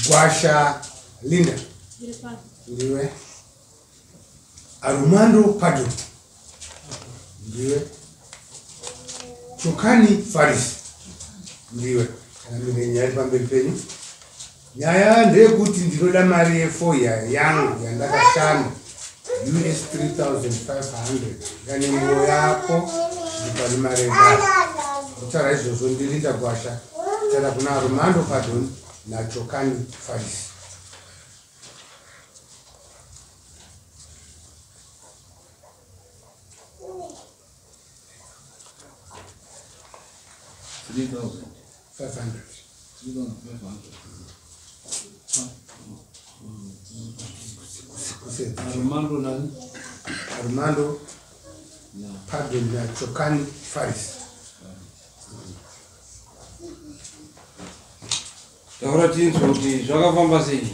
Gwasha Linda. Ndiwe. Armando Pardon. Ndiwe. Chokani Faris. Ndiwe. Kana mine nyaya pamberi penyu. Nyaya ndeyekuti ndinoda mari yefoya yangu yandakashanda US 3500 ngane nguo yako ndipane mari yedare. Kutaura izvozvo ndiLinda Gwasha tara kuna Armando Pardon naChokani Faris. Five 500. Armando nani? Armando Pardon naChokani Faris. Taura tinzwe kuti zvakafamba sei.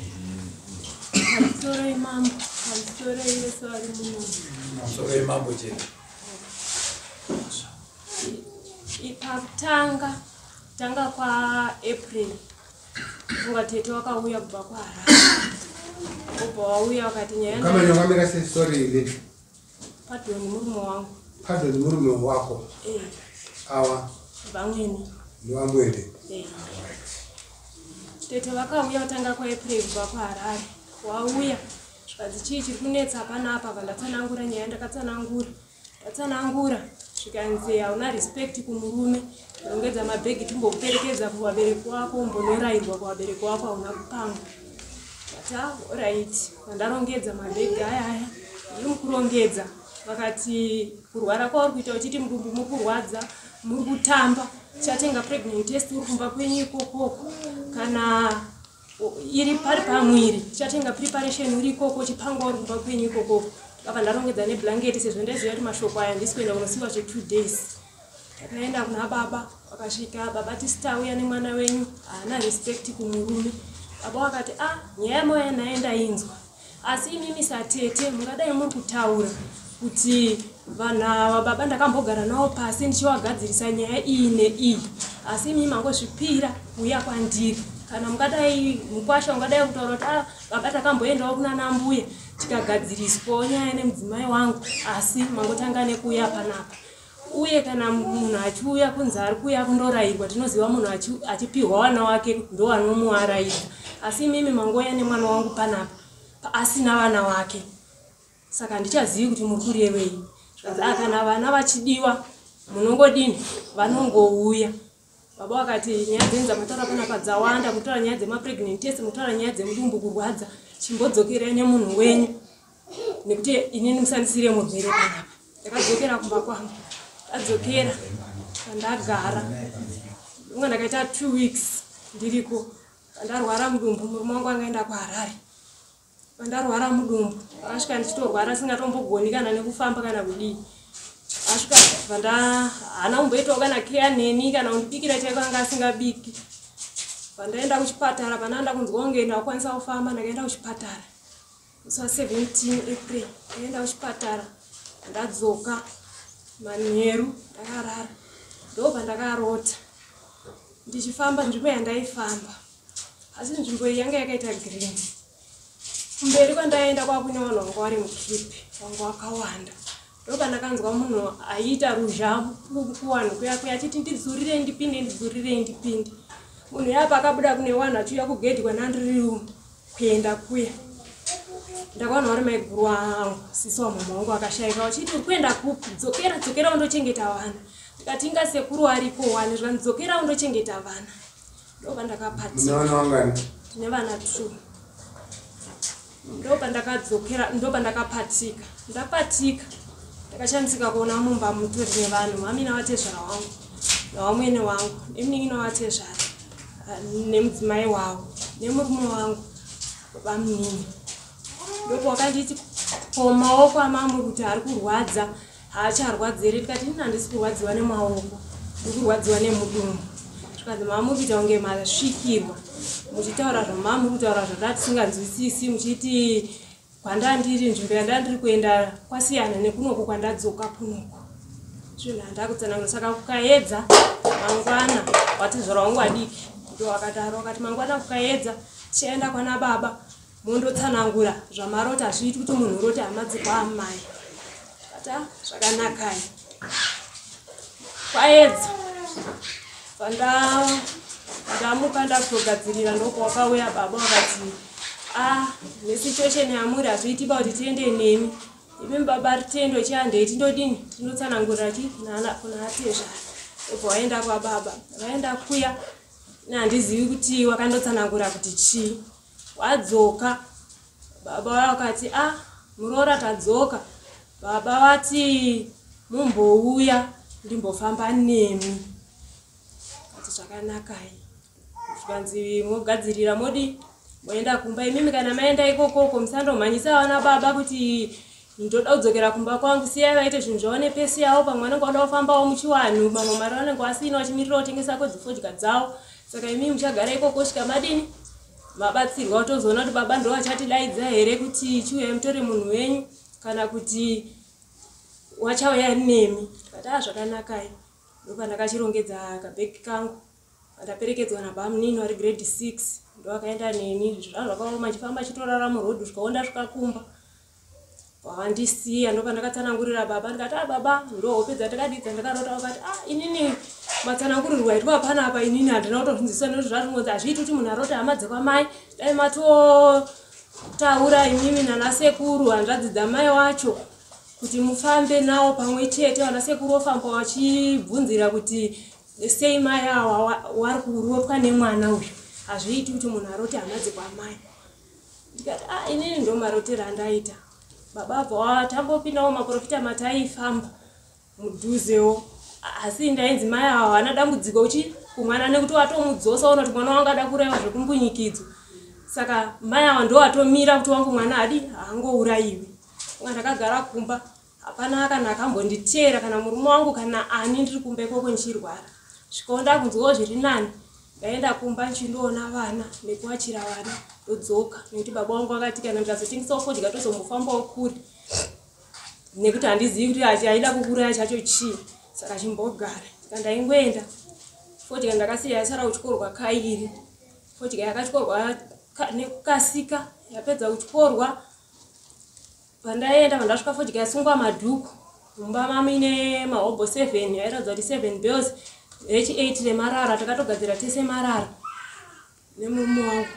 Pamusoro imambo, pamusoro vese vari muno. Pamusoro imambo chete. Pakutanga tanga kwaApril funga tete wakauya kubva kuHarare, obva wauya wakati nyaya Kama nyokamira sei sorry Linda. Pardon murume wangu. Pardon murume wako. Eh. Awa vamwene. Ndivamwene. Eh. Tete vakauya kutanga kwaApril kubva kuHarare, wauya zvikanzi chii chiri kunetsa panapa. Vandatsanangura nyaya, ndakatsanangura, ndatsanangura zvikanzi hauna respect kumurume, rongedza mabhegi timbokuperekedza kuvabereki wako, umbonorayirwa kuvabereki wako, hauna kupangwa. Ndati alright. Vandarongedza mabhegi aya aya, ndiri mukurongedza, vakati kurwara kwauri kuita uchiti mudumbu muri kurwadza, muri kutamba, chatenga pregnant test uri kumba kwenyu ikokoko, kana iri pari pamwiri chatenga preparation uri ikoko, chipangwa uri kumba kwenyu ikokoko. Ndakabva ndarongedza neblanketi sezvo ndaiziva kuti mashoko aya handisi kuenda kunosiwa zve2 days. Takaenda kuna baba, vakasvika baba tisi tauya nemwana wenyu, haana respect kumurume. Baba vakati a ah, nyaya yamauya naye ndainzwa, asi imimi satete mungadai muri kutaura kuti vanhu ava baba ndakambogara navo pasi ndichivagadzirisa nyaya iyi neiyi, asi imimi mangozvipira kuuya kwandiri. Kana mungadai mukwasha ungadai kutaura kuti ah, baba takamboendawo kuna nambuya tikagadziriswawo nyaya nemudzimai wangu, asi mangotanga nekuuya panapa. Uye kana munhu achiuya kunzi ari kuuya kundorayirwa, tinoziva munhu achipihwa vana wake ndowanomuaraidza, asi imimi mangouya nemwana wangu panapa asina vana wake, saka handichazivi kuti muri kurevei. Zvikanzi ah, kana vana vachidiwa munongodini, vanongouya. Baba vakati nyaya dzenyu dzamataura panapa dzawanda, kutaura nyaya dzemapregnant test, mutaura nyaya dzemudumbu kurwadza, chimbodzokerai nemunhu wenyu nekuti inini musandisire murwere panapa. Ndakadzokera kumba kwangu, ndadzokera pandagara unga ndakaita 2 weeks ndiriko. Pandarwara mudumbu, murume wangu angaenda kuHarare. Pandarwara mudumbu akasvika ndichitorwara singatombogoni kana nekufamba kana kudii. Asvika panda haana kumboitawo kana keya neni kana kundibikira chaiko, anga asingabiki. Pandaenda kuchipatara, pananda kunzwa kunge ndakukwanisa kufamba, ndakaenda kuchipatara musi wa17 April. Ndaenda kuchipatara, ndadzoka manheru, ndakarara. Ndo pandakarota ndichifamba nzvimbo yandaifamba, asi nzvimbo iyi yanga yakaita green. Kumberi kwandaenda kwakune vanhu vanga vari mukipi, vanga vakawanda. Ndo pandakanzwa munhu aiita ruzha kuvanhu kuya kuya achiti ndidzurirei ndipinde, ndidzurirei ndipinde. Munhu yapa akabuda kune vanhu achiuya kugedhi kwanandiri kuenda kuya, ndakaona vari maiguru wangu, sisi wamama wangu akashayika, vachiti uri kuenda kupi, dzokera, dzokera undochengeta vana. Ndikati inga sekuru aripo wani. Zvikanzi dzokera undochengeta vana. Ndopandakapatika. Mune vana vangani? Tine vana 2. Ndopandakadzokera, ndopandakapatika. Ndapatika ndakashamisika kuona mumba mutori nevanhu, mami navatezvara wangu navamwene wangu nemunin'ina wavatezvara nemudzimai wavo nemurume wangu babamunini. Ndopo wakanditi ko maoko amamuri kuti ari kurwadza haacharwadzi here? Ndikati ini handisi kurwadziwa nemaoko, ndiri kurwadziwa nemudumbu. Zvikanzi mamuri kuita kunge masvikirwa muchitaura zvamamuri kutaura zvada tisinganzwisisi, muchiti kwandandiri nzvimbo yandandiri kuenda kwasiyana nekunoku kwandadzoka kunoku. Zvinhu handakutsanangura. Saka kukaedza mangwana watizvara wangu adiki ndo wakadaro, wakati mangwana kukaedza tichaenda kwana baba mondotsanangura zvamarota. Hazviiti kuti munhu urote hama dzekwaamai. Kati ah, zvakanakai. Kwaedza ndamuka ndakutogadzirira, ndokwakauya baba vakati ah, nesituation yamuri hazviiti ba kuti tiende nemi imi baba Rutendo, chihandei tindodini tindotsanangurira chi kuna atezvara. Obva waenda kwababa, vaenda kuya handizivi kuti wakandotsanangura kuti chii. Wadzoka baba vakati ah, muroora tadzoka, baba vati mumbouya ndimbofamba nemi. Kati zvakanakai. Zvikanzi mogadzirira modi moenda kumba imimi, kana maenda ikokoko musandomhanyisa vana baba kuti ndoda kudzokera kumba kwangu. Siyai vaite zvinhu zvavo nepace yavo. Pamwe vanenge vada kufambawo muchiwanhu, mamwe mari vanenge vasina, vachimirira kutengesa kwedzifodya dzavo. Saka imimi muchagara ikoko svika madini mabatsirwa, tozoona kuti baba ndo vachatidaidza here kuti chiuyai mutore munhu wenyu kana kuti wachauya nemi. Tikati a zvakanakai. Ndopandakachirongedza kabhegi kangu, ndaperekedzwa nabamunini vari grade 6, ndo akaenda neni. Zvaa zvakaoma, chifamba chitorara muroad svikawo ndasvika kumba pavandisiya. Ndopandakatsanangurira baba, ndikati a baba, ndo hope dzandakadidza ndakarota. Vakati a inini matsanangurirwo aitwa panapa inini handina kutozvinzwisisa, nekuti zvaringonzi hazviiti kuti munhu arote hama dzekwamai. Dai matotaura imimi nanasekuru hanzvadzi dzamai wacho kuti mufambe nawo pamwe chete, vanasekuru vofamba vachibvunzira kuti sei mai awa wari kurotwa nemwana uyu. Hazviiti kuti munhu arote hama dzekwamai. Ndikati a inini ndo marotero andaita. Baba bva tambopindawo maprofita mataifamba mudhuzewo, asi ndainzi mai ava havana dambudziko uchi kumwana nekuti watomudzosa ona kuti mwana wangu ada kuurayiwa zvekumbunyikidzwa. Saka mai ava ndo vatomira kuti wangu mwana adi haangourayiwi. Ndakagara kumba, hapana kana akambonditeera, kana murume wangu kana ani, ndiri kumba ikoko ndichirwara. Svikawo ndakunzwawo zviri nani, ndaenda kumba nchindoona vana nekuwachira vana, ndodzoka, nekuti baba vangu vakati kana ndikazotengesawo fodya tozombofambawo kure, nekuti handizivi kuti aida kukuraya chacho chii, saka chimbogara. Saka ndaingoenda. Fodya ndakasiya yasara kutyorwa kairi. Fodya yakatyorwa nekukasika, yapedza kutyorwa pandaenda, pandasvika fodya yasungwa madhuku. Mumba mamuine mahobho 7 airatidza kuti 7 bales rechi8 remarara. Takatogadzira tese marara nemurume wangu.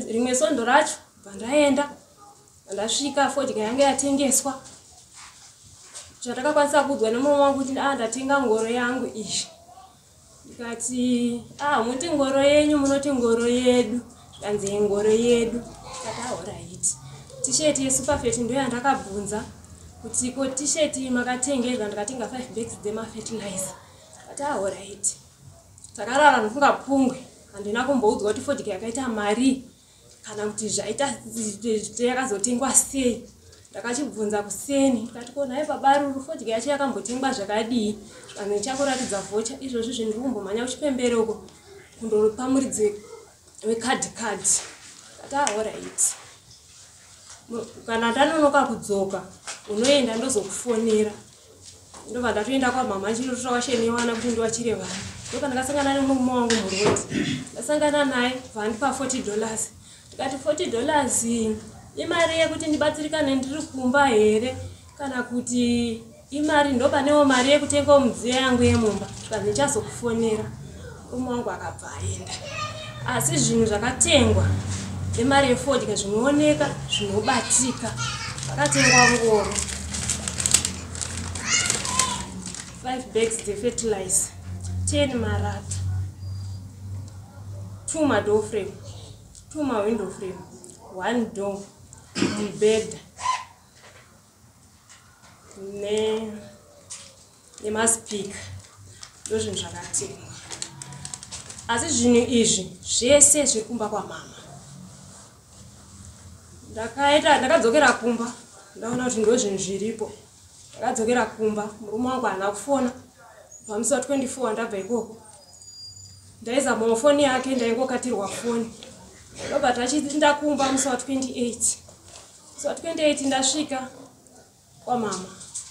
Rimwe sondo racho pandaenda, pandasvika fodya yanga yatengeswa. Chatakakwanisa kuudzwa nemurume wangu kuti a ndatenga ngoro yangu iyi. Ndikati a muti ngoro yenyu, munoti ngoro yedu? Zvikanzi ngoro yedu. Ndikati alright. Tisheti yeSuperfert ndo yandakabvunza kuti ko tisheti makatengerwa? Ndikatenga 5 bags dzemafertilizer. Kati alright. Takarara nofunga pungwe, handina kumboudzwa kuti fodya yakaita mari kana kuti zvaita yakazotengwa sei. Ndakachibvunza kuseni, ndikati ko nhai baba Ruru, fodya yacho yakambotengwa zvakadii? Zvikanzi ndichakuratidza voucher. Izvozvi zvinhu ndiri kumbomhanya kuchipembere uko kundopa muridzi wekadhi kadhi. Kati alright, kana ndanonoka kudzoka unoenda, ndozokufonera. Ndobva ndatoenda kwamama nchinotora washenewana kuti ndiwachire vana. Ndopa ndakasangana nemurume wangu muroad. Ndasangana naye, vandipa $40. Ndikati $40 imari yekuti ndibatsirikane ndiri kumba here, kana kuti imari ndopanewo mari yekutengawo midziyo yangu yemumba? Zvikanzi ndichazokufonera. Murume wangu akabva aenda, asi zvinhu zvakatengwa nemari yefodya zvinooneka, zvinobatika. Zvakatengwa ngoro, 5 bags dzefertilizer, 10 marata, 2 madoor frame, 2 mawindow frame, 1 door, mubhedha nemaspeaker. Ndo zvinhu zvakatengwa, asi zvinhu izvi zvese zviri kumba kwamama. Ndakaita ndakadzokera kumba, ndaona kuti ndo zvinhu zviripo. Ndakadzokera kumba, murume wangu haana kufona pamusi wa24 ndabva ikoko. Ndaizamawo foni yake, ndaingokatirwa foni. Ndobva tachiinda kumba musi wa28. Musi wa28 ndasvika kwamama.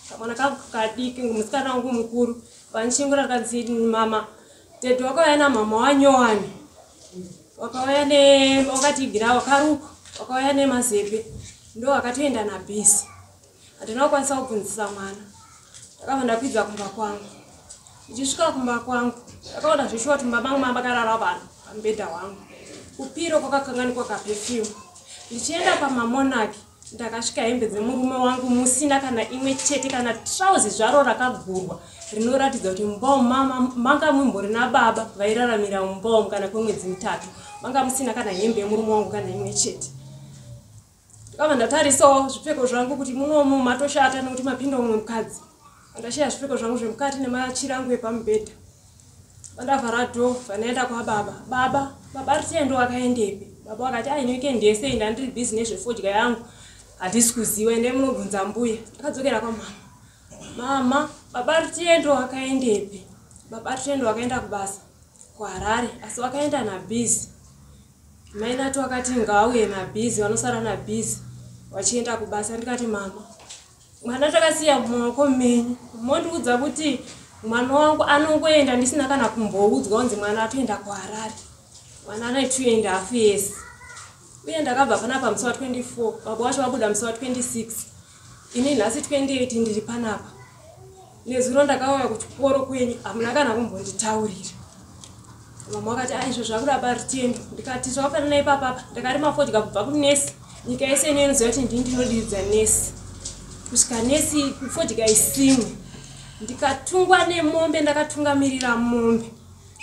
Kamwana kangu kadiki, musikana wangu mukuru, vanchingura kanzi mama, tete wakauya namama wanyowani. Wakauya ne wakatigira wakaruka, wakauya nemazepe. Ndo wakatoenda nabhizi. Handina kukwanisa kubvunzisa mwana. Ndakabva ndakwidza kumba kwangu. Ndichisvika kumba kwangu, ndakaona zveshuwa kuti mumba mangu makarara vanhu pamubhedha wangu. Kupiro kwakakanganikwa kaperfume. Ndichienda pamamonaki, ndakasvika hembe dzemurume wangu musina kana imwe chete, kana trauzi zvaro rakagurwa rinoratidza kuti mumba umu manga mumbori nababa vairaramira mumba umu kana kwemwedzi mitatu. Manga musina kana hembe yemurume wangu kana imwe chete. Ndakabva ndatarisawo zvipfeko zvangu kuti munomu matoshata nekuti mapinda umwe mukadzi. Ndashiya zvipfeko zvangu zvemukati nemachira angu epamubhedha. Vandavhara dhoo, vandaenda kwababa. Baba, baba Rutendo wakaendepi? Baba vakati ai weekend yese iyi ndandiri busy nezvefodya yangu. Handisi kuziva, endai munobvunza mbuya. Ndakadzokera kwamama. Mama, baba Rutendo wakaendepi? Baba Rutendo wakaenda kubasa kuHarare, asi wakaenda nabhizi. Mai Nati wakati ngauye nabhizi, vanosara nabhizi vachienda kubasa. Ndikati mama, mwana takasiya mumaoko menyu, mondiudza kuti mwana wangu anongoenda ndisina kana kumboudzwa kunzi mwana atoenda kuHarare. Mwana ane 2.5 years. Uye ndakabva panapa musi wa 24, baba wacho vabuda musi wa 26. Ini nhasi 28 ndiri panapa. Nezuro ndakauya kuchikoro kwenyu, hamuna kana kumbonditaurira. Mama vakati ai izvo zvakuda Rutendo. Ndikati zvakafanana ipapapa, ndakarima fodya kubva kunesi. Nyika yese ino inoziva kuti ndini ndinodiridza nesi. Kusvika nesi fodya isimwe. Ndikatungwa nemombe, ndakatungamirira mombe.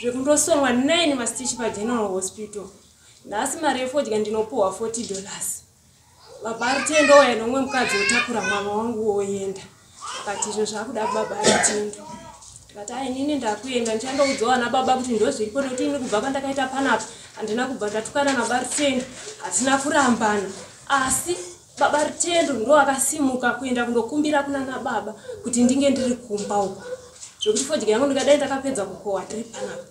Zvekundosonwa 9 masitichi paGeneral Hospital. Nhasi mari yefodya ndinopuhwa $40. Baba Rutendo uya nomumwe mukadzi wotakura mwana wangu woenda. Akati izvo zvakuda baba Rutendo. Ndikati ai inini ndakuenda, ndichandoudzawo ana baba kuti ndozviripo nekuti ini kubva pandakaita panapa handina kubva ndatukana nababa Rutendo, hatina kurambana. Asi baba Rutendo ndo akasimuka kuenda kundokumbira kunana baba kuti ndinge ndiri kumba uko. Zvekuti fodya yangu ndikadai ndakapedza kukohwa ndiri panapa.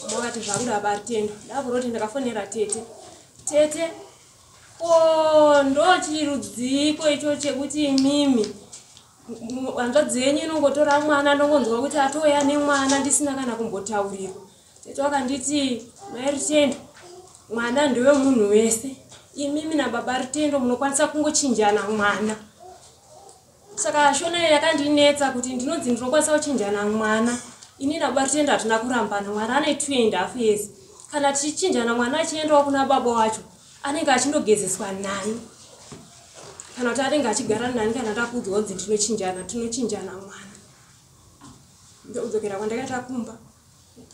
Mama vakati zvakuda baba Rutendo. Ndakuroti ndakafonera tete. Tete, ko ndochirudziko icho chekuti imimi hanzvadzi yenyu inongotora mwana, ndongonzwa kuti atouya nemwana ndisina kana kumbotaurirwa. Tete wakanditi mai Rutendo, mwana ndewe munhu wese. Imimi nababa Rutendo munokwanisa kungochinjana mwana. Saka shona iyo yakandinetsa kuti ndinonzi ndinokwanisa kuchinjana mwana. Ini nababa Rutendo hatina kurambana, mwana ane 2.5 years. Kana tichichinjana mwana achiendawo kuna baba wacho, anenge achindogezeswa nani. Kana kuti anenge achigara nani kana ndakuudzwa kunzi tinochinjana, tinochinjana mwana. Ndokudzokera kwandakaita kumba.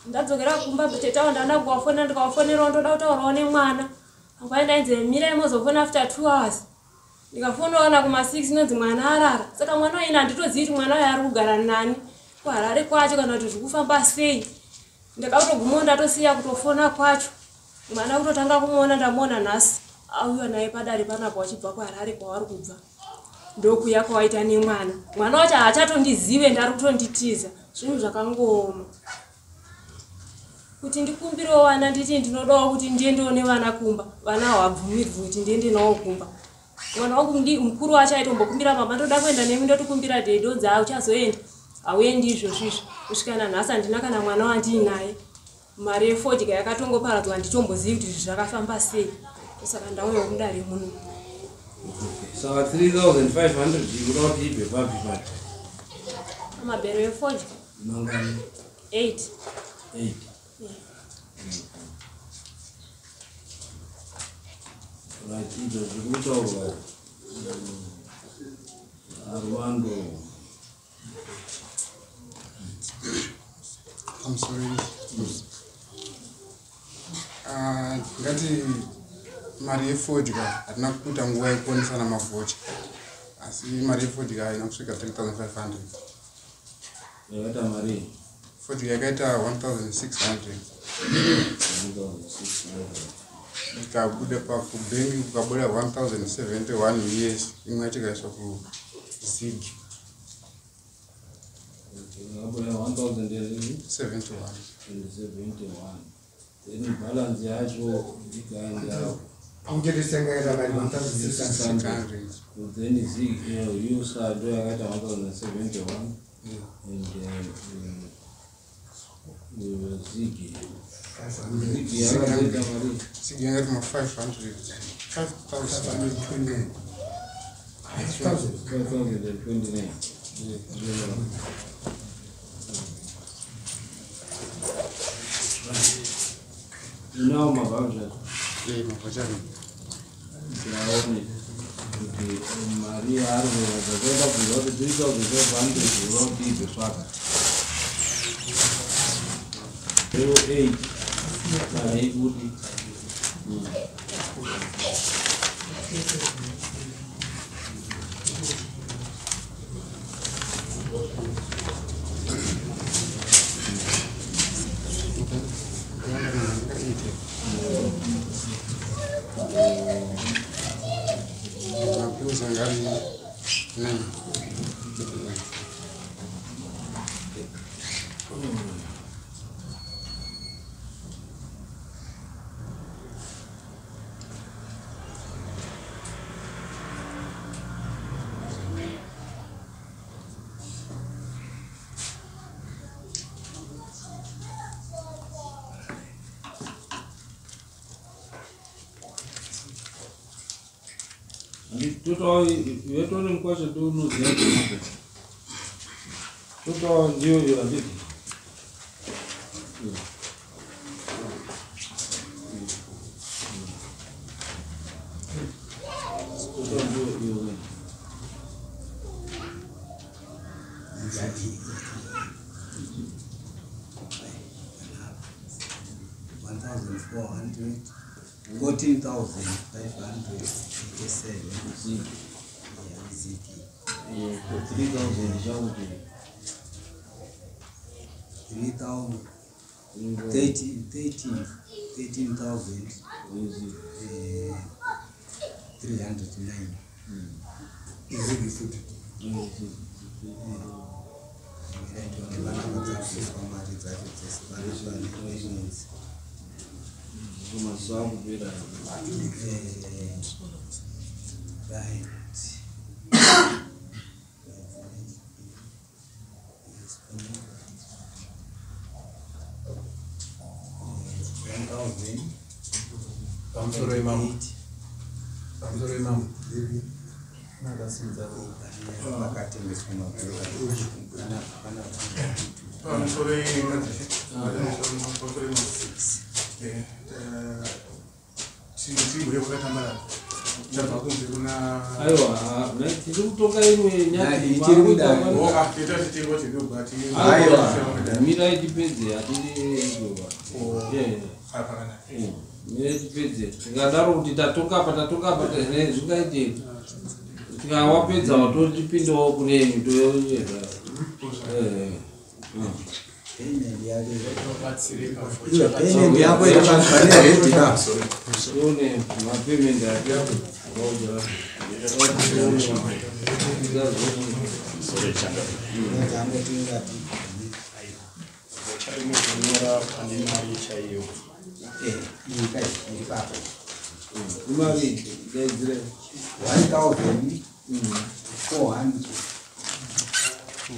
Ndadzokera kumba tete avo ndanda kuvafonera, ndikavafonerawo ndoda kutaurawo nemwana. Nguva ndainzi mirai mozofona after 2 hours. Ndikafonawo na kuma 6 inonzi mwana arara. Saka mwana uyu handitozivi kuti mwana uyu ari kugara nani kuHarare kwacho kana kuti zviri kufamba sei. Ndakatogumawo ndatosiya kutofona kwacho. Mwana kutotanga kumuona ndamuona nhasi auya naye padare panapo achibva kuHarare kwavari kubva. Ndokuya kwawaita nemwana. Mwana wacho haachatondizive, ndari kutonditiza. Zvinhu zvakangooma. Kuti ndikumbirewo vana nditi ndinodawo kuti ndiendewo nevana kumba. Vana havabvumirwi kuti ndiende navo kumba. Mwana wangu mukuru wacho aitombokumbira mama ndoda kuenda nemi, ndotikumbira dhedhi onzi hauchazoenda. Hauendi izvozvo izvo. Kusvika nanhasi handina kana mwana wandiinaye. Mari yefodya yakatongoparadzwa handichombozivi kuti zvinhu zvakafamba sei. Saka ndauyawo mudare muno. Saka 3500 ikuda kuti ibve papi papi? Mabhero efodya. Mangani? 8. 8. Right, izvo zviri kutaurwa Armando. I'm sorry. Ngati mari yefodya hatina kuita nguva yekuonesana mavhocha, asi mari yefodya haina kusvika 3500. Yakaita mari? Fodya yakaita 1600. 1600. Ikabuda pakubhengi kukabuda 1071 US, imwe yacho ikaiswa kuZig. Yakabuda 1071. 71. Then balance yacho ikaenda Pamwe chete yanga mari 1600. 600. Then USA ndo yakaita 1071 and Zigi. Zigi yakaita mari Zigi yanga iri ma 500. 5000. 529. 5000. 5029. Unawo mavouchers? Mavoucher. Tiaone kuti mari yaari kuratidza toda kubvunza kuti 3500 unoda kuti ibve papi. 08 haibudi. Mapills anga ari 9. Total yetone mukwasha tonoziva total ndiyo handiti. Total ndiyo iyo. $1,400. 14,587. Zigi. Yeah, Zigi. 3,000 chakuti 3,000. 13, 13,000. 309. Zigi futi. Mari dzacho dzese pane payments. Mazuva akupera. Right. One thousand. Pamusoro imamo. Pamusoro imamo. Vakatengeswa mabhora. Pana Pamusoro imamo. Tiri kwakatambarara. Tabva kunze kuna Aiwa, tiri kutonga imwe nyaya. Tiri kudai. Aiwa, mirai tipedze, hatidi izvova. Mirai tipedze. Tikadaro kuti tatonga apa, tatonga apa, zvingaite. Tikawapedza totipindawo kune yenyu toyeza. Payment yako iri pane redi ka. Tione mapayment ake. Kunyora pane mari chaiyo. Iyi kai iri papo. Imari daidzire. 1,400.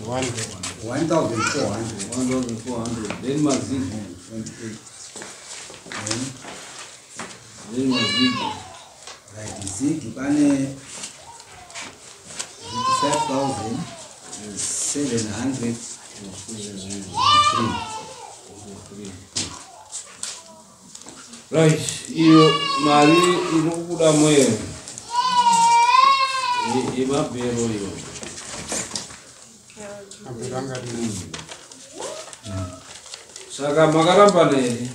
1,400. 1,400. Then mazigi. 28. Then Then mazigi. right, Zigi pane 5,703. Right, iyo mari iri kubuda mweyo yemabhero iyo. Mabhero anga ari 9. Saka makarambana here?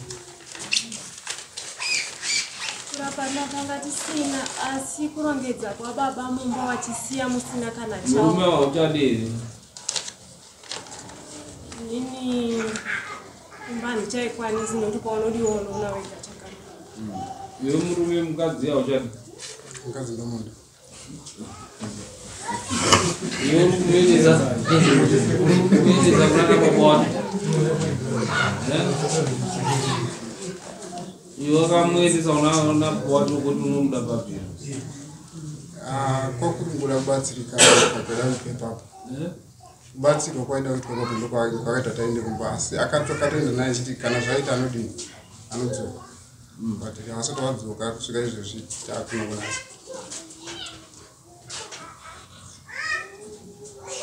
Kurapana tanga tisina, asi kurongedza kwababa mumba wachisiya musina kana chao. Murume hauchadi here? Inini imba handichaikwanisi nokuti kwaunodiwa unoona wega chakanaka. Iwe murume mukadzi hauchadi? Mukadzi ndomuda. Iwe uri kumuendesa kunana baba wako. Iwe wakamuendesa una wacho kuti unomuda papiro. Ah, kwakuringoda kubatsirika pagara ipapo. Eh? Kubatsirwa kwaida kuitwa ipapo ndokwakaita taende kumba, asi akatoenda naye achiti kana zvaita anodini anodzoka, but havasati vadzoka kusvika izvezvi takunongonasa.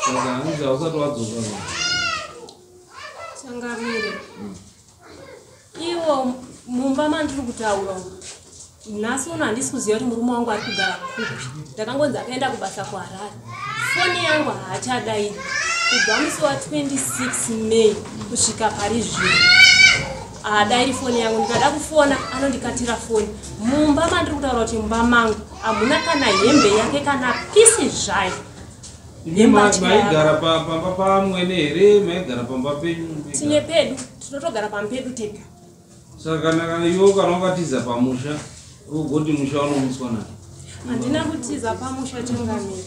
Saka hanzi hausati wadzoka. Changamire, iwo mumba mandiri kutaura umu, nhasi uno handisi kuziva kuti murume wangu ari kugara kupi. Ndakangonzi akaenda kubasa kuHarare. Foni yangu haachadairi kubva musi wa26 May kusvika pari zvino, haadairi foni yangu. Ndikada kufona anondikatira foni. Mumba mandiri kutaura kuti mumba mangu hamuna kana hembe yake, kana piece zvayo. Imi maigara pamba pamwene here? Maigara pamba penyu? Tine pedu, tinotogara pamba pedu tega. Saka kana iwe kana wakatiza pamusha, ugoti musha unomuswa naye? Handina kutiza pamusha, changamira.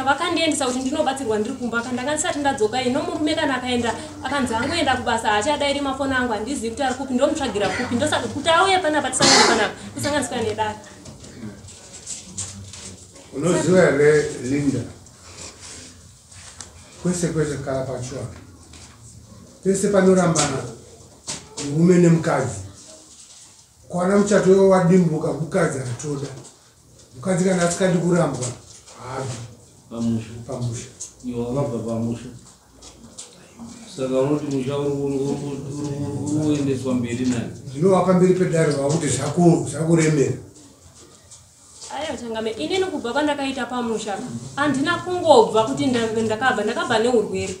Vakandiendesa kuti ndinobatsirwa ndiri kumba. Kandanga ndisati ndadzoka ino, murume kana akaenda, akanzi angoenda kubasa, haachadairi mafoni angu. Handizivi kuti ari kupi, ndomutsvagira kupi. Ndosaka kuti auye panapa, tisangane panapa, kusanganiswa nedare. Unoziva here, Linda, kwese kwese kala pachiwa pese panorambana murume nemukadzi, kwana muchato iwo wadimbuka, mukadzi atoda mukadzi kana asikadi kurambwa haabvi pamusha. Pamusha. Iwe wakabva pamusha, saka unoti musha uri kuendeswa mberi naye? Zvinova pamberi pedare vakuti zvakuremera. Aiwa changamire, inini kubva kwandakaita pamusha handina kungobva kuti ndakabva neurwere.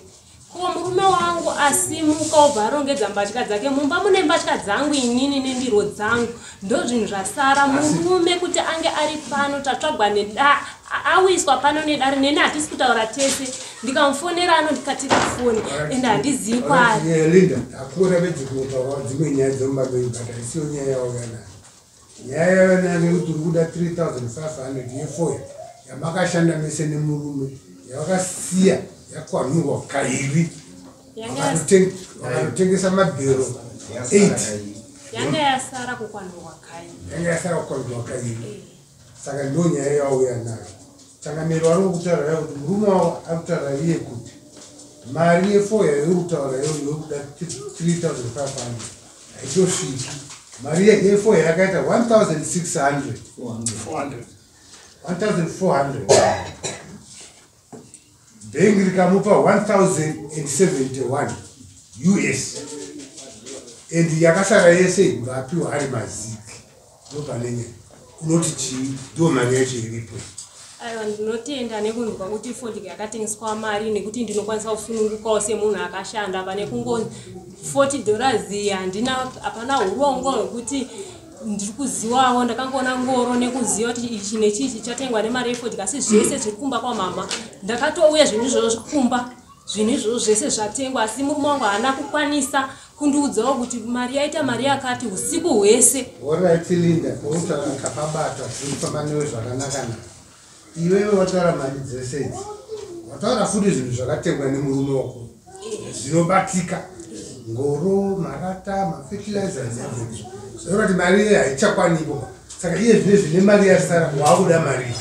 Ko murume wangu asimuka obva arongedza mbatya dzake. Mumba mune mbatya dzangu inini nendiro dzangu, ndo zvinhu zvasara. Murume kuti ange ari pano, tatsvagwa neda, awiswa pano nedare, neni hatisi kutaura tese. Ndikamufonera anondikatira foni, ende handizivi kwaari. Linda, hakuna bedzi kunotaurawo dzimwe nyaya dzemumba menyu, but haisiyo nyaya yauya nayo. Nyaya yauya nayo ndekuti uri kuda 3500 yefoya yamakashanda mese nemurume, yavakasiya yakwanurwa kairi. Vakanotengesa mabhero 8. Yanga yasara kukwanurwa kai. Yanga yasara kukwanurwa kairi, saka ndo nyaya yauya nayo. Changamiro, vari kutaura kuti murume wavo ari kutaura iye kuti mari yefoya yauri kutaura iyoyo yokuda 3500 haitosviki. Mari yefoya yakaita 1600. 400. 1400, bhengi rikamupa 1071 US, and yakasara yese vapiwa ari maziki. Ndopane nyaya. Unoti chii? Ndo mari yacho iripo. Aiwa, ndinotenda nekunzwa kuti fodya yakatengeswa mari, nekuti ndinokwanisa kusunungukawo semunhu akashanda. Pane kungo $40 handina, hapana urongwa hwekuti ndiri kuzivawo. Ndakangoona ngoro nekuziva kuti ichi nechichi chatengwa nemari yefodya, asi zvese zviri kumba kwamama. Ndakatouya zvinhu izvozvo kumba, zvinhu izvozvo zvese zvatengwa, asi murume wangu haana kukwanisa kundiudzawo kuti mari yaita mari yakati usiku hwese. Alright Linda, pautaura kapabata zviri kufamba newe zvakanaka. Na iwewe wataura mari dzese idzi, wataura futi zvinhu zvakatengwa nemurume wako zvinobatika, ngoro, marata, mafertilizers, everything. Zvaura kuti mari iye haichakwanipo. Saka iye zvine mari yasara, waakuda mari iyi.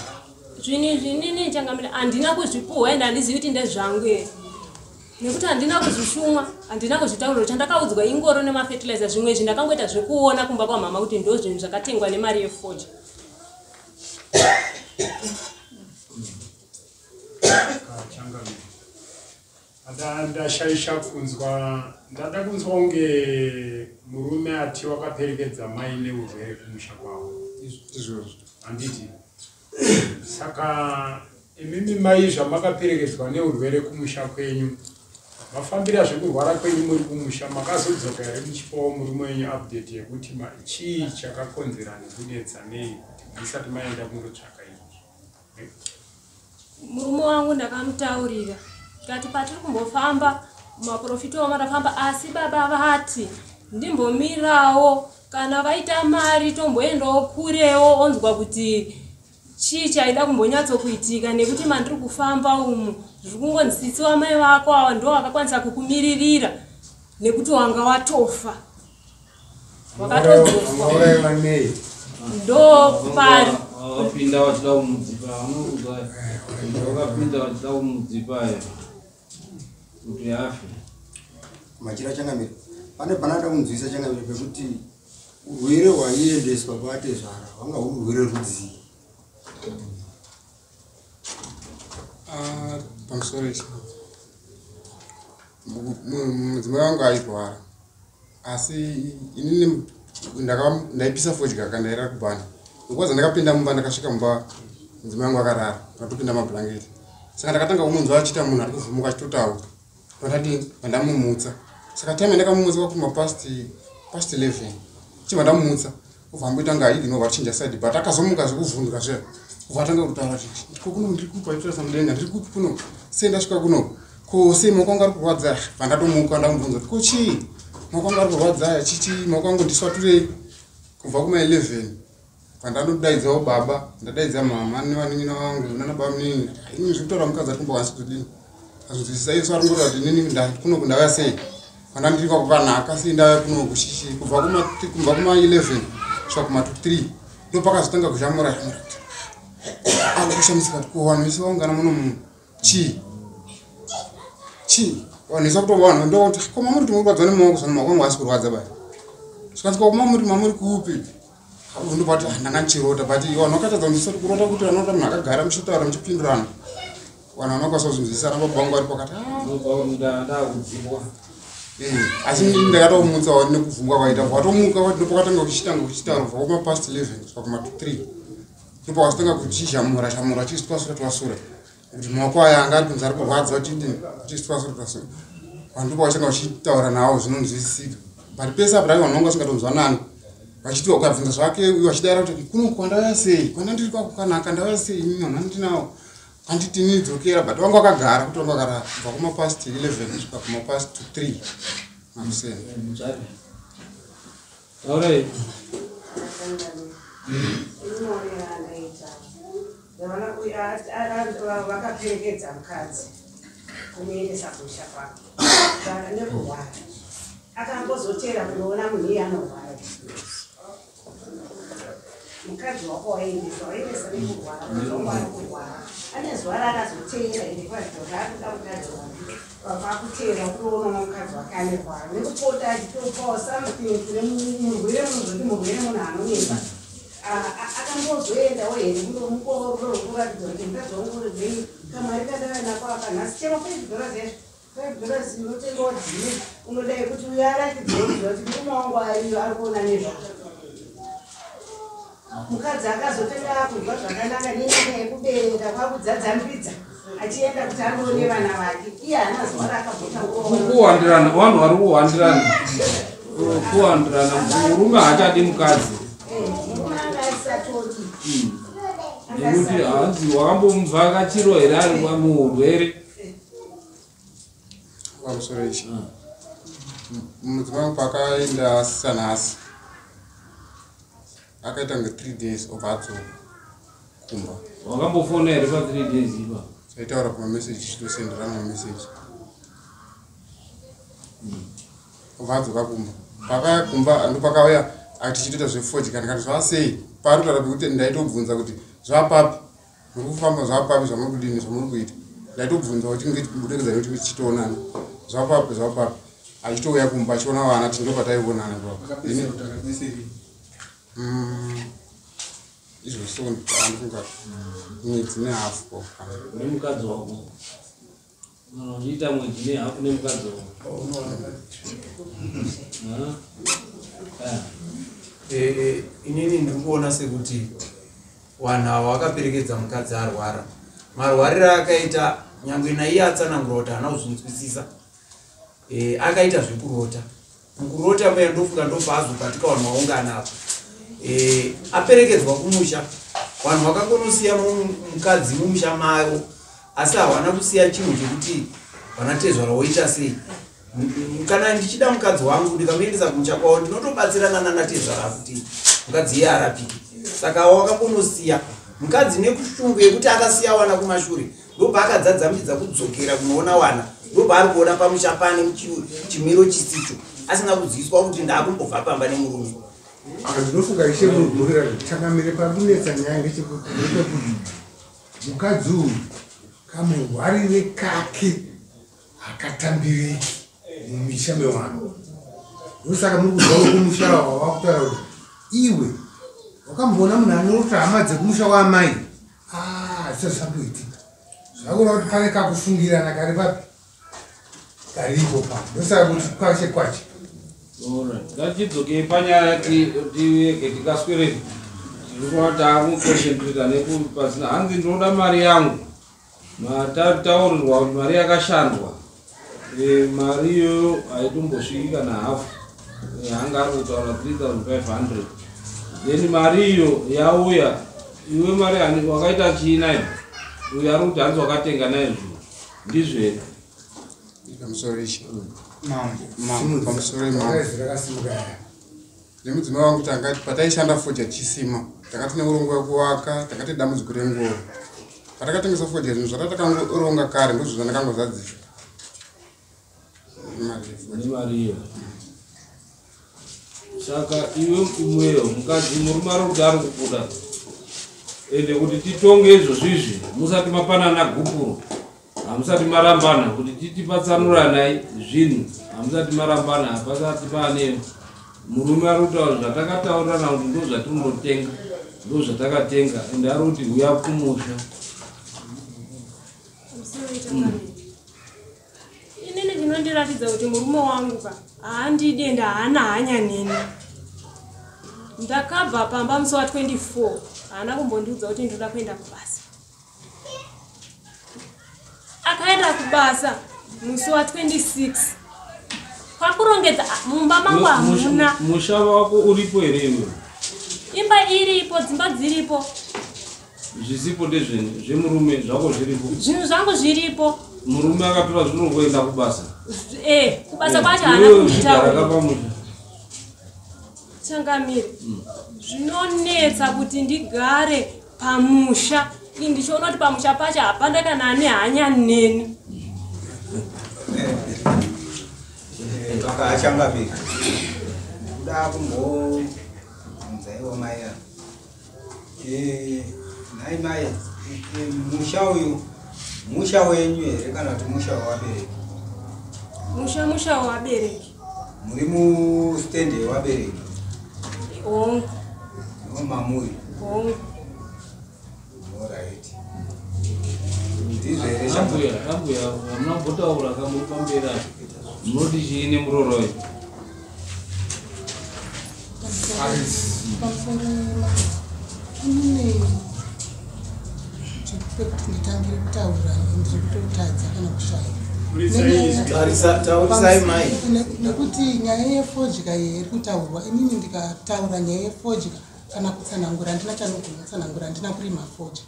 Zvinhu izvi inini, changamire, handina kuzvipuhwa, ende handizivi kuti ndezvangu here, nekuti handina kuzvishumwa, handina kuzvitaurira. Chandakaudzwa ingoro nemafertilizer. Zvimwe izvi ndakangoita zvekuona kumba kwamama kuti ndo zvinhu zvakatengwa nemari yefodya. Changamire, ndashaisha kunzwa, ndada kunzwa kunge murume ati wakaperekedza mai neurwere kumusha kwavo. Izvozvo. Handiti? Saka imimi mai, zvamakaperekedzwa neurwere kumusha kwenyu, mafambira zvekurwara kwenyu muri kumusha, makazodzoka here muchipawo murume wenyu update yekuti chii chakakonzera nekunetsa nei kuti musati maenda kundotsvaka izvozvo? Murume wangu ndakamutaurira tikati patiri kumbofamba maprofita wamarafamba, asi baba vati ndimbomirawo, kana vaita mari tomboendawo kurewo, onzwa kuti chii chaida kumbonyatsokuitika, nekuti mandiri kufamba umu zviri kungonzi wamai vako ava ndo vakakwanisa kukumiririra nekuti wanga watofa. Wakatodzoswa. Wakaurayiwa nei? Ndopari. Vakapinda vachida kumudzipa, vanoudza vakapinda vachida kumudzipa kuti afe. Machira changamire, pane panada kunzwisa changamire pekuti urwere hwaiendeswa kwaatezvara hwanga huri urwere rudzii? Ah, pamusoro ichi mudzimai wangu airwara, asi inini ndaipisa fodya kana ndairara kubhani. Ndokwaza ndakapinda mumba, ndakasvika mumba mudzimai wangu akarara, ndakatopinda mabhurangeti. Saka ndakatanga kumunzwa achiita munhu ari kuvhumuka achitotaura. Pandadini, pandamumutsa. Saka time yandakamumutsa kwakuma past 11, chibva ndamumutsa, ubva amboita kunge aignore, achinja side, but akazomuka zvekuvhunduka zviya, ubva atanga kutaura kuti ko kuno ndiri kupi, achitarisa mudenga, ndiri kupi kuno, sei ndasvika kuno, ko sei maoko angu ari kurwadza. Bva ndatomuka, ndamubvunza kuti ko chii, maoko angu ari kurwadza chichi, maoko angu ndiswaturei. Kubva kuma 11 pandanodaidzawo baba, ndadaidza mama nevanin'ina vangu nana baba munini. Ini zviri kutaura mukadzi ari kumba kudini azvinzwisisa isu, ari kungotaura kuti inini kunoku ndauya sei, kana ndiri kwakanaka sei ndauya kunoku chichi. Kubva kuma 11 kusvika kuma 3 ndopakazotanga kuzhamura shamura kuti ari kushamisika kuti ko vanhu vese vaungana muno mu chii chii, vanhu vese kutova vanhu ndokuti ko mamuri timurwadzwa nemaoko zvano, maoko angu asi kurwadza bai. Zvikanzi ko mamuri kupi? Ndobati ndanga ndichirota, but vanhu vakatadza kunzwisisa kuti kurota kuti vanota munhu akagara muchitaura muchipindurana, vanhu vanokwanisa kuzvinzwisisa. Ana baba vangu vari pakati. Ndakudzipwa. Asi ndakatomutsawo nekuvhunga kwaita, watomuka ndopakatanga kuchitanga kuchitaura kubva kuma past 11 kusvika kuma 3, ndopakazotanga kuchizhamura shamura achizitwasura twasura kuti maoko aya anga ari kunzi ari kurwadza, achidini, achizitwasura twasura. Vanhu ndopavachitanga vachitaura nawo zvinonzwisisika, but pese apo vanhu vanga vasingatonzwanani, vachiti ukabvunza zvake uyo achidaira kuti kuno kwandauya sei, kwanda ndiri kwakanaka, ndauya sei, inini vanhu vandinawo handiti nidzokera, but vanga vakagara kuti vanga vakarara kubva kuma past 11 kusvika kuma past 3 makuseni. Taurai. Vakaperekedza mukadzi kumuendesa kumusha kwake nekurwara, akambozotera kunoona munhu iye anorwara. Mukadzi wako waendesa waendesa nekurwara, mukadzi wako ari kurwara, ane zuva raakazoteera ende kuratidza kuti akuda mukadzi wake, kwakuteera kunoona mukadzi wake anerwara, nekupota achitopawo something kune murwere. Munozoti murwere munhu anonetsa, akambozoendawo here kunomukuratidza kuti mukadzi wangu redzei kamari kandava nako aka nhasi, chero $5 yazvo, $5 unotengawo dhini, unodai kuti uyo aratidzewo kuti murume wangu ariyo ari kuona nezvako. Mukadzi akazotenga akudya zvakanaka nenyaya yekubereka, kwakudzadzambidza achienda kuti andoone vana vake, iye haana zuva raakabota. Kuwandirana, vanhu vari kuwandirana, kuwandirana, murume haachadi mukadzi. Murume anga asisatodi. Nekuti hanzi wakambomuvhakachiro here ari muurwere? Pamusoro ichi mudzimai wangu paakaenda sanhasi akaita kunge 3 days obva adzoka kumba. Wakambofona here pa 3 days ipa? Taitaura kumameseji, tichitosenderana mameseji. Obva adzoka kumba, paakauya kumba ndopakauya tichitoita zvefodya. Ndikati zvasei paari kutaura pekuti ndaitobvunza kuti zvapapi, muri kufamba zvapapi, zvamuri kudini, zvamuri kuita, ndaitobvunza kuti budikidza nekuti tichitoonana zvapapi zvapapi, achitouya kumba achiona vana, ti ndopataionana. Izvo so andifunga mwedzi nehafu. Nemukadzi wako, kana uchiita mwedzi nehafu nemukadzi wako? Inini ndiri kuona sekuti vanhu ava vakaperekedza mukadzi arwara, marwariro akaita nyangwe naiye atsanangura kuti haana kuzvinzwisisa. Akaita zvekurota, mukurota muya ndofunga ndopaazobatika vanhu vaungana apa. Aperekedzwa kumusha, vanhu vakangonosiya mukadzi mumusha mavo, asi havana kusiya chinhu chekuti vanatezvara woita sei. Kana ndichida mukadzi wangu ndikamuendesa kumusha kwavo, ndinotobatsirana nanatezvara kuti mukadzi iye arapike. Saka wakambonosiya mukadzi nekushungu yekuti akasiya wana kumashure, ndobva akadzadzambidza kudzokera kunoona wana. Ndopaari kuona pamusha pane chimiro chisicho, asina kuziviswa kuti ndakumbobva pamba nemurume. Ndinofunga ishe murira changamire pakunetsa nyaya ndechekuti mukadzi uyu kamurwarire kake hakatambiriki mumisha mevanhu. Ndosaka muri kuzwa kumusha wava kutaura kuti iwe wakamboona munhu anorota hama dzekumusha waamai. Zvisati zvamboitika. Zvakureva kuti pane kakufungirana kari papi karipo pa. Ndosaka kuti kwache kwache. Ngatidzokei panyaya tiwege tikaswere tiri kuona takuconcentrata nekupasina. Hanzi ndinoda mari yangu. Mataurirwa kuti mari yakashandwa, mari iyoyo haitombosviki kana hafu. Anga ari kutaura 3500, then mari iyo yauya, iwe mari wakaita chii nayo? Uyo ari kuti hanzi wakatenga nayo zvinhu, ndizvo here? Pamusoro ichi, pamusoro nemudzimai wangu, tanga pataishanda fodya chisima, tanga tine urongwa wekuvaka, tanga tine dambudziko rengoro. Patakatengesa fodya, zvinhu zvatatangoronga kare ndozvo zvandakangozadzisa nemari iyo. Saka iwe imweyo mukadzi, murume ari kuti ari kubuda, ende kuti titonge izvozvo izvi musati mapanana gupuro, hamusati marambana, kuti titipatsanuranai zvinhu hamusati marambana, hapasati paane murume ari kutaura zvatakataurirana kuti ndo zvatinotenga, ndo zvatakatenga, ende ari kuti uya kumusha. Inini chinondiratidza kuti murume wangu ka haandidi ende haana hanya neni, ndakabva pamba musi wa24, haana kumbondiudza kuti ndoda kuenda kubasa. Akaenda kubasa musi wa26, kwakurongedza mumba mangu hamuna. Musha wako uripo here iwe? Imba iripo, dzimba dziripo. Zvisipo ndezveni zvemurume, zvako zviripo? Zvinhu zvangu zviripo. Murume akatora zvinhu kuenda kubasa? Kubasa kwacho haana kunditaura. Pamusha. Changamire, zvinonetsa kuti ndigare pamusha ini ndichiona kuti pamusha pacho hapana kana ane hanya neni. Vakachangamira, kuda kumbobvunzaiwo mai ava. Nhai mai, musha uyu musha wenyu here kana kuti musha wevabereki? Musha wevabereki. Muri mustendi yevabereki? Hongu. Mamuri? Hongu. Alright, ndizvo here? Ambuya, ambuya, hamuna kumbotaura kamuri pamberi apo. Munoti chii nemuroora uyu? Pamusoro, inini pekuti nditangire kutaura ndiri kutotadza kana kushaya. Taurisai mai. Nekuti nyaya yefodya iyi iri kutaurwa, inini ndikataura nyaya yefodya kana kutsanangura, handina chanogona kutsanangura. Handina kurima fodya,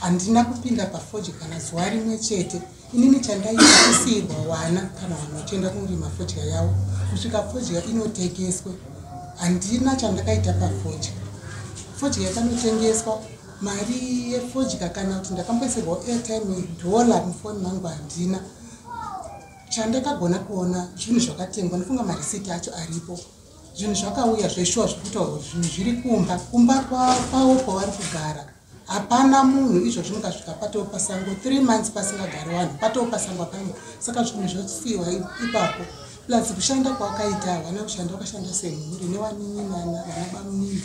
handina kupinda pafodya kana zuva rimwe chete. Inini chandaita kusiyirwa wana kana vanhu vachienda kunorima fodya yavo kusvika fodya inotengeswe. Handina chandakaita pafodya. Fodya yakanotengeswa, mari yefodya kana kuti ndakamboisirwa airtime dhola mufoni mangu, handina chandakagona kuona. Zvinhu zvakatengwa, ndifunga marisiti acho aripo. Zvinhu zvakauya zveshuwa zviri kutaurwa, zvinhu zviri kumba, kumba kwavo kwavari kugara hapana munhu izvozvi. Mukasvika patoo pasango, 3 months pasingagari vanhu, patoo pasango, hapana. Saka zvinhu zvosiyiwa ipapo, plus kushanda kwakaita havana kushanda, vakashanda semhuri nevanin'inana vana bamunini.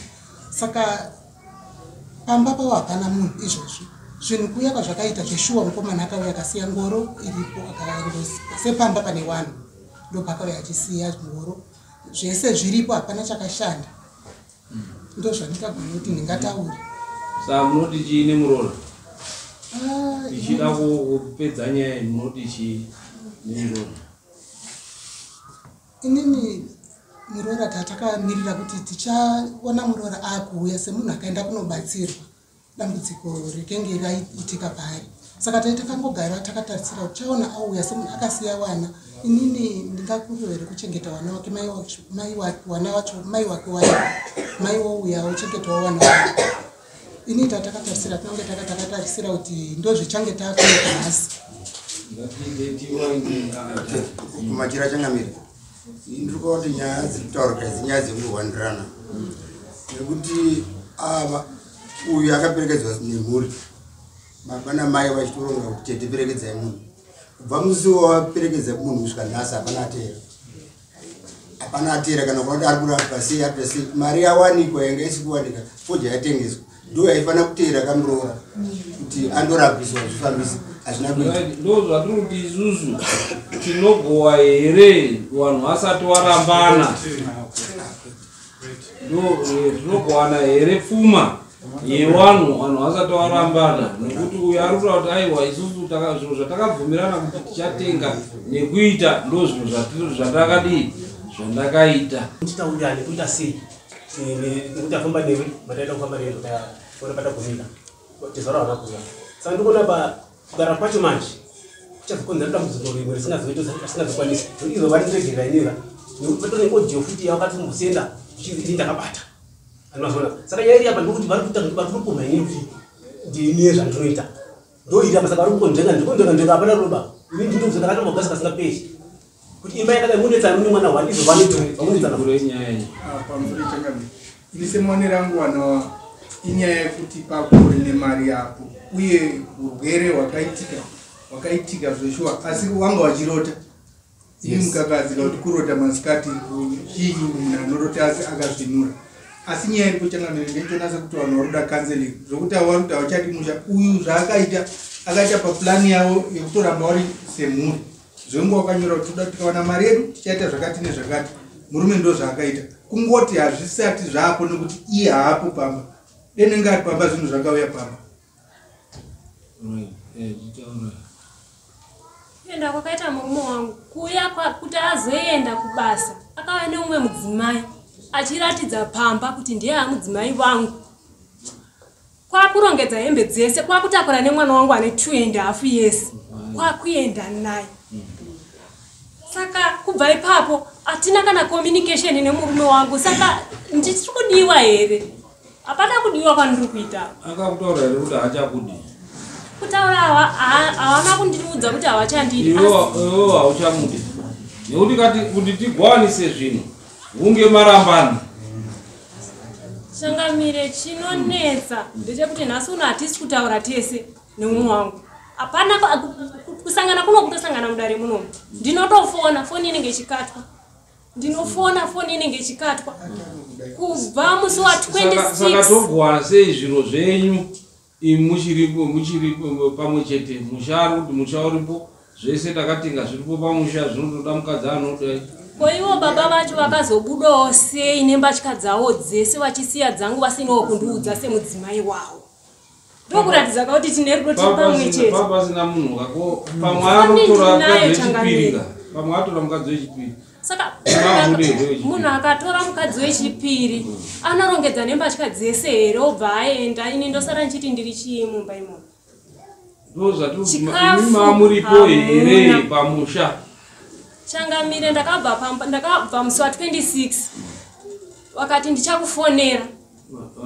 Saka pamba pavo hapana munhu izvozvi. Zvinhu kuuya kwazvakaita zveshuwa, mukomana akauya akasiya ngoro iripo, sepamba pane wanhu, ndopakauya achisiya ngoro, zvese zviripo, hapana chakashanda. Ndo zvandingagona kuti ndingataure. Saka munoti chii nemuroora? Ah, Tichida kupedza nyaya iyi, munoti chii nemuroora? Inini muroora tatakamirira kuti tichaona muroora akuuya semunhu akaenda kunobatsirwa dambudziko rikenge raiitika paari. Saka tai takangogara takatarisira kuti chaona auya semunhu akasiya wana. Inini ndingakuriro here kuchengeta wana wake? Mai wake, wana wacho mai wake wayo, mai wouya ochengetawo wana wake. Inini tatakatarisira, tinonge takatarisira kuti ndo zvichange taakuita nhasi. Kumachira changamire, ndiri kuona kuti nyaya dziri kutaurika idzi nyaya dzekurwandirana, nekuti ava uyu akaperekedzwa nemhuri, baba namai vachitoronga kuti tete perekedzai munhu. Kubva musi waperekedza munhu kusvika nhasi hapana ateera, hapana ateera kana kuona kuti ari kurapwa sei, ari sei. Mari yawanikwa yanga isi kuwanika, fodya yatengeswa, ndo yaifanira kuteera kamuroora kuti andorapiswa zvifambisi, hazvina kuita. Ndo zvatiri kuti isusu tinogowa here vanhu vasati warambana? Ndo tinogowana here pfuma yevanhu vanhu vasati warambana? Nekuti uyu ari kutaura kuti aiwa, isusu zviro zvatakabvumirana kuti tichatenga nekuita ndo zviro zvatakadii zvandakaita. Titaurirane kuita sei nekuti afamba newe, mataita kufamba newe ona patagumira tezvara vana kuya. Saka ndikuona pa kugara kwacho manje kuchazokonzera dambudziko rimwe risingazokwanisi izvo vandiregerera inira nekuti patone audio futi yavakatombosenda zvichinzi ini ndakabata anomazoona. Saka nyaya iri apa ndikuti vari kuita vari kutopomha inini kuti ndine zvandinoita ndoiri apa. Saka vari kukonzvenga ndikonzvenga nzvenga hapana roba ini ndindokuza ndakatombogasa kasingaperi kuti imba yakadai munetsana mune mwana wani izvo vane two vamunetsana. Kure nyaya iyi. Pamusoro changamire, ini semaonero angu wana inyaya yekuti pakuri nemari yapo uye urwere hwakaitika hwakaitika zveshuwa, asi wanga wachirota ii mukakadzika kuti kurota masikati chinyi, munhu anorota asi akazvinura. Asi nyaya iripo changamire ndeichonasa kuti vanhu vari kuda counseling, zvokuti avo vari kuti havachadi musha uyu, zvaakaita akaita paplani yavo yekutoramba vari semhuri, zvenguva wakanyora kuti toda tikawana mari yedu tichaita zvakati nezvakati. Murume ndo zvaakaita, kungoti hazvisati zvaapo nekuti iye haapo pamba. Denenge ari pamba, zvinhu zvakauya pamba. Right, chitaura. Kuenda kwakaita murume wangu kuuya kuti azoenda kubasa, akauya neumwe mudzimai achiratidza pamba kuti ndiye amudzimai vangu, kwakurongedza hembe dzese, kwakutakura nemwana wangu ane 2.5 years, kwakuenda naye. Saka kubva ipapo hatina kana communication nemurume wangu. Saka ndichiri kudiwa here? Hapana kudiwa kwandiri kuita. Akakutaura here kuti haachakudi? Kutaura hawana kundiudza kuti havachandidi. Iwewo hauchamudi nekuti kati kuti tigwanise zvinhu hunge marambana. Changamire, chinonetsa ndechekuti nhasi uno hatisi kutaura tese neumwe wangu. Hapana kusangana kuno, kutosangana mudare munomu. Ndinotofona, foni inenge ichikatwa. Ndinofona, foni inenge ichikatwa kubva musi wa Saka 26. Togwana sei zviro zvenyu imi muchiri pamwe chete? Musha ari kuti musha uripo, zvese takatenga zviripo pamusha, zvinotoda mukadzi anodai. Ko ivo baba vacho vakazobudawo sei nembatya dzavo dzese vachisiya dzangu vasinawo kundiudza semudzimai wavo? Ndokuratidza kuti tine rudo, tiri pamwe chete. Pasina munhu kako pamwe anotora mukadzi wechipiri ka, pamwe atora mukadzi wechipiri. Saka Mahure wechipiri. Munhu akatora mukadzi wechipiri anorongedza nembatya dzese here obva aenda? Ini ndosara ndichiti ndiri chii mumba imomo? Ndo zvatiri Chikafu imi mamuripo here hamuna. pamusha? Changamire, ndakabva pamba, ndakabva musi wa26, wakati ndichakufonera.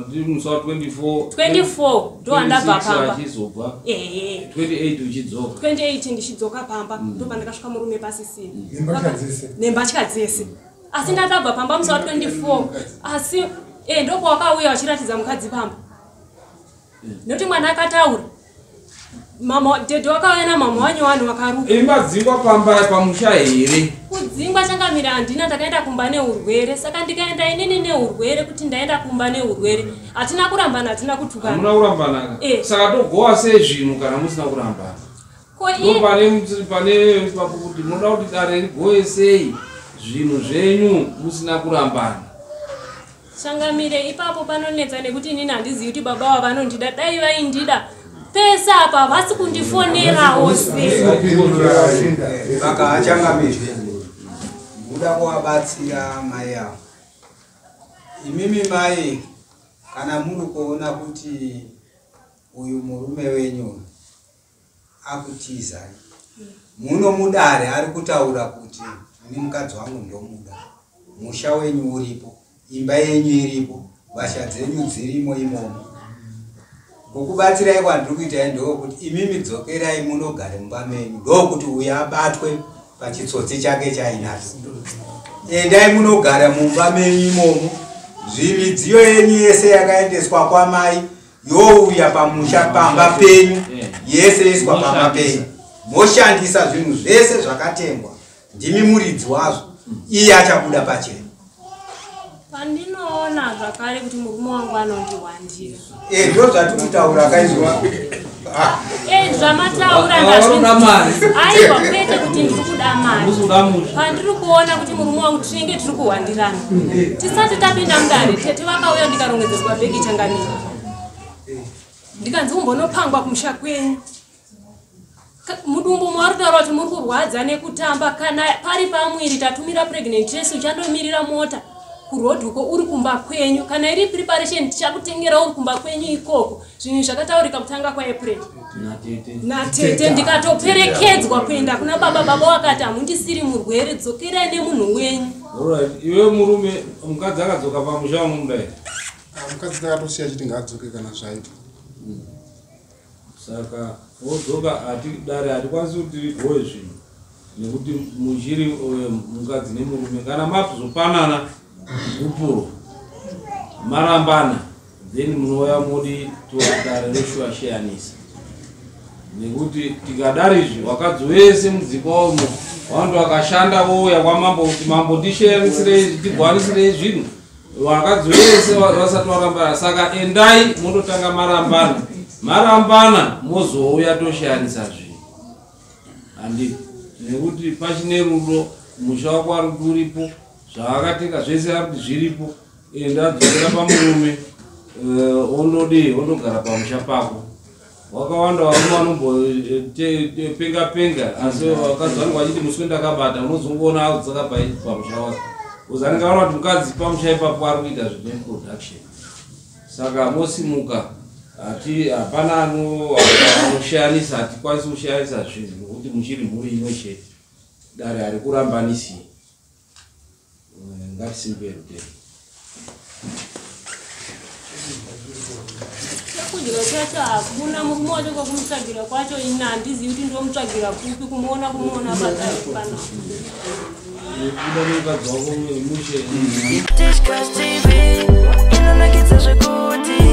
Ati musi wa 24. 24 ndo andabva 26 pamba. Achizobva Ehe. 28 uchidzoka. 28 ndichidzoka pamba ndo pandakasvika murume pasisina. Nembatya dzese. Nembatya dzese. Asi ndakabva pamba musi wa24, asi ndopawakauya vachiratidza mukadzi pamba, nekuti mwana akataura mama dhedhe wakauya namama wanyowani wakaruka. Imadzingwa pamba pamusha here? Kudzingwa changamire handina. Ndakaenda kumba neurwere. Saka ndikaenda inini neurwere, kuti ndaenda kumba neurwere, hatina kurambana, hatina kutukana. Hamuna kurambanaka? Eh. Saka togowa sei zvinhu kana musina kurambana? Ko Ndo pane papo kuti munoda kuti dare rigowe sei zvinhu zvenyu musina kurambana? Changamire, ipapo panonetsa nekuti inini handizivi kuti baba vava vanondida. Dai vaindida pese apa havasi kundifonerawo sei? Saka achangamizve muda kuvabatsira mai avo. Imimi mai, kana muri kuona kuti uyu murume wenyu akutizai muno mudare, ari kutaura kuti ini mukadzi wangu ndomuda, musha wenyu uripo, imba yenyu iripo, mbatya dzenyu dzirimo imomo. Kukubatsirai kwandiri kuitai ndokuti imimi dzokerai munogare mumba menyu, ndokuti uyo abatwe pachitsotsi chake chainacho. Endai munogara mumba menyu imomo, zvimidziyo yenyu yese yakaendeswa kwamai youya pamusha pamba penyu, yese iswa pamba penyu, moshandisa zvinhu zvese zvakatengwa, ndimi muridzi wazvo, iye achabuda pachena. Pandinoona zvakare kuti murume wangu anondiwandira. Ndo zvatikutaura kaizwa. Zvamataura ndazvinzwisisa. Aiwa, kwete kuti ndiri kuda mari. Pandiri kuona kuti murume wangu tinenge tiri kuwandirana. Tisati tapinda mudare, tete vakauya ndikarongedzeswa bhegi changamire. Ndikanzi umbonopangwa kumusha kwenyu. Mudumbu mauri kutaura kuti muri kurwadza nekutamba, kana pari pamwiri tatumira pregnant test, uchandomirira mota kurodhi uko uri kumba kwenyu. Kana iri preparation tichakutengera uri kumba kwenyu ikoko. Zvinhu zvakataurika kutanga kwaApril natete, ndikatoperekedzwa kuenda kuna baba. Baba wakati hamundisiri murwere, dzokerai nemunhu wenyu. Alright, iwe murume, mukadzi akadzoka pamusha unomuda here? Mukadzi takatosiya chiti ngaadzoke kana zvaita. Saka wodzoka, dare hatikwanisi kuti rigowe zvinhu nekuti muchiri mukadzi nemurume. Kana mazopanana gupuro marambana, then munouya modi dare roshuwasheyanisa, nekuti tikadari izvi vakadzi wese mudzimba umo vantu vakashanda vouya kwamambo kuti mambo tisheyanisirei, tigwanisirei zvinhu, vakadzi vese vasati varambana. Saka endai mondotanga marambana, marambana mozouya toshayanisa zvinhu, handiti? Nekuti pachine rudo, musha wako ari kuti uripo, zvaakatenga zvese ari kuti zviripo. Enda, dzokera pamurume, ondodii, ondogara pamusha pako. Wakawanda varume vanombopenga penga, asi vakadzi vanenge vachiti muswe ndakabata, unozongoona akudzoka pamusha wake, uzanenge aona kuti mukadzi pamusha ipapo ari kuita zvine production. Saka mosimuka, hati hapana anoshayanisa, hatikwanisi kushayanisa zvinhu nokuti muchiri mhuri imwe chete. Dare hari kurambanisi. Ngatisimbe rutendo. Chekudya chacho hakuna, murume wacho kwakumutsvagira kwacho ini handizivi kuti ndomutsvagira kupi, kumuona padare pana. Kuda nemukadzi wako mushe. Tishkas TV inonakidza zvekuti.